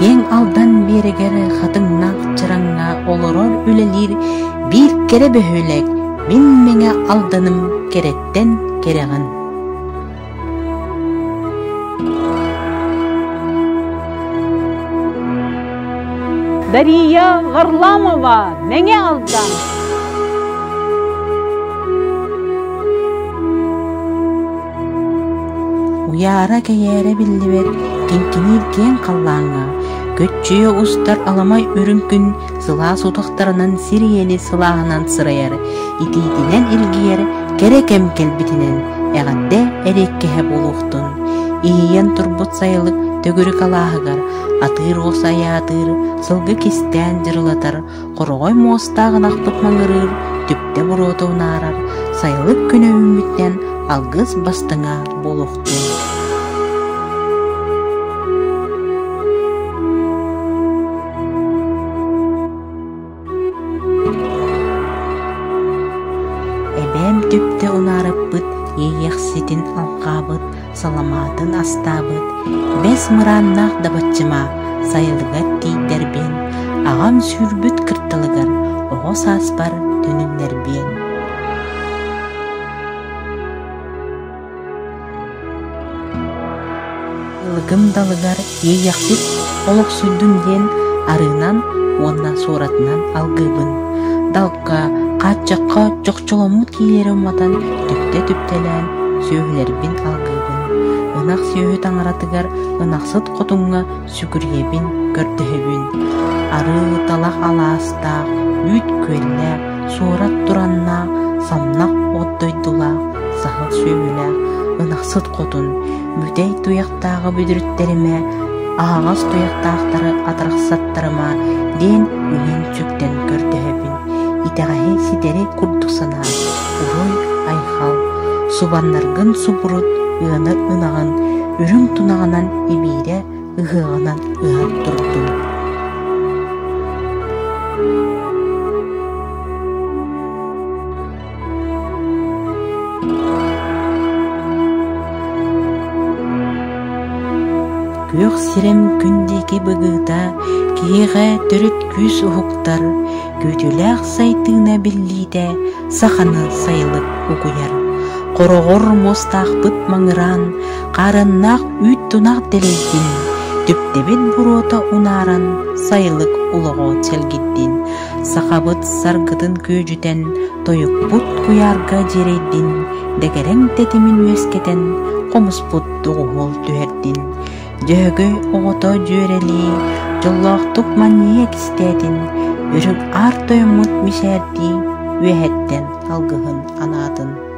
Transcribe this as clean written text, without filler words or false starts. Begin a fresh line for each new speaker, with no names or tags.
Киэҥ Алдан биэрэгэр хатыҥнаах чараҥҥа олорор үлэлиир биир кэрэ бөһүөлэк мин Мэҥэ Алданым кэрэттэн кэрэҕин.
Дария Варламова, Мэҥэ Алдан.
Уйаара-кэйээрэ биллибэт киҥкиниир киэҥ халлааҥҥа көччүйэ устар аламай үрүҥ күн сылаас утахтарынан сир ийэни сылааһынан сырайар, итиитинэн илгийэр кэрэ кэм кэлбитинэн эҕэрдэ эриэккэһэ буолуохтун. Иһийэн турбут сайылык төгүрүк алааһыгар атыыр оҕус айаатыыр, сылгы кистээн дьырылатар, хороҕой муостаах ынахпыт маҥырыыр, түптэ буруота унаарар, сайылык күнэ үүммүттэн алгыс бастыҥа буолуохтун. Эбээм түптэ унаарыппыт, иэйиэхситин алҕаабыт, саламаатын астаабыт, бэс мырааннаах дабаччыма сайылыгар тиийдэрбин, аҕам сүүрбүт кырталыгар оҕо сааспар төнүннэрбиэн. Ылыгым далыгар иэйэхсит олохсуйдун диэн арыынан уонна суоратынан алгыыбын. Далга, хааччахха чохчоломмут киилэри уматан түптэ-түптэлээн сүөһүлэрбин алгыыбын. Ынах сүөһү таҥаратыгар ынахсыт хотуҥҥа сүгүрүйэбин, көрдөһөбүн. Арыы талах алаастаах, үүт күөллээх, суорат тураннаах, самнах от дойдулаах, саһыл сүөһүлээх, ынахсыт хотун, бүтэй туйахтааҕы бүдүрүттэримэ, аһаҕас туйахтаахтары атарахсаттарыма диэн үһүн-сүктэн көрдөһөбүн. Итэҕэһи ситэри курдук санаа, уруй, айхал, субаннаргын субурут, ыанар ынаҕын үрүҥ тунаҕынан ибиирэ ыһыаҕынан ыһан турдун. Күөх сирэм күн диэки быгыыта киһиэхэ төрүт күүс уһуктар, күүтүүлээх сайтыына биллиитэ саханы сайылык угуйар. Хороҕор муостаахпыт маҥыраан, хаарыаннаах үүт тунах дэлэйдин, түптэбит буруота унааран, сайылык олоҕо чэлгийдин. Сахабыт саргытын күөдьүтэн, тойукпут куйаарга дьиэрэйдин, дэгэрэҥ тэтимин үөскэтэн, хомуспут доҕуһуол түһэрдин. Дьөһөгөй оҕото дьүөрэлии, дьоллоохтук манньыйа кистээтин, үрүҥ аар тойоммут мичээрдии үөһэттэн алгыһын анаатын.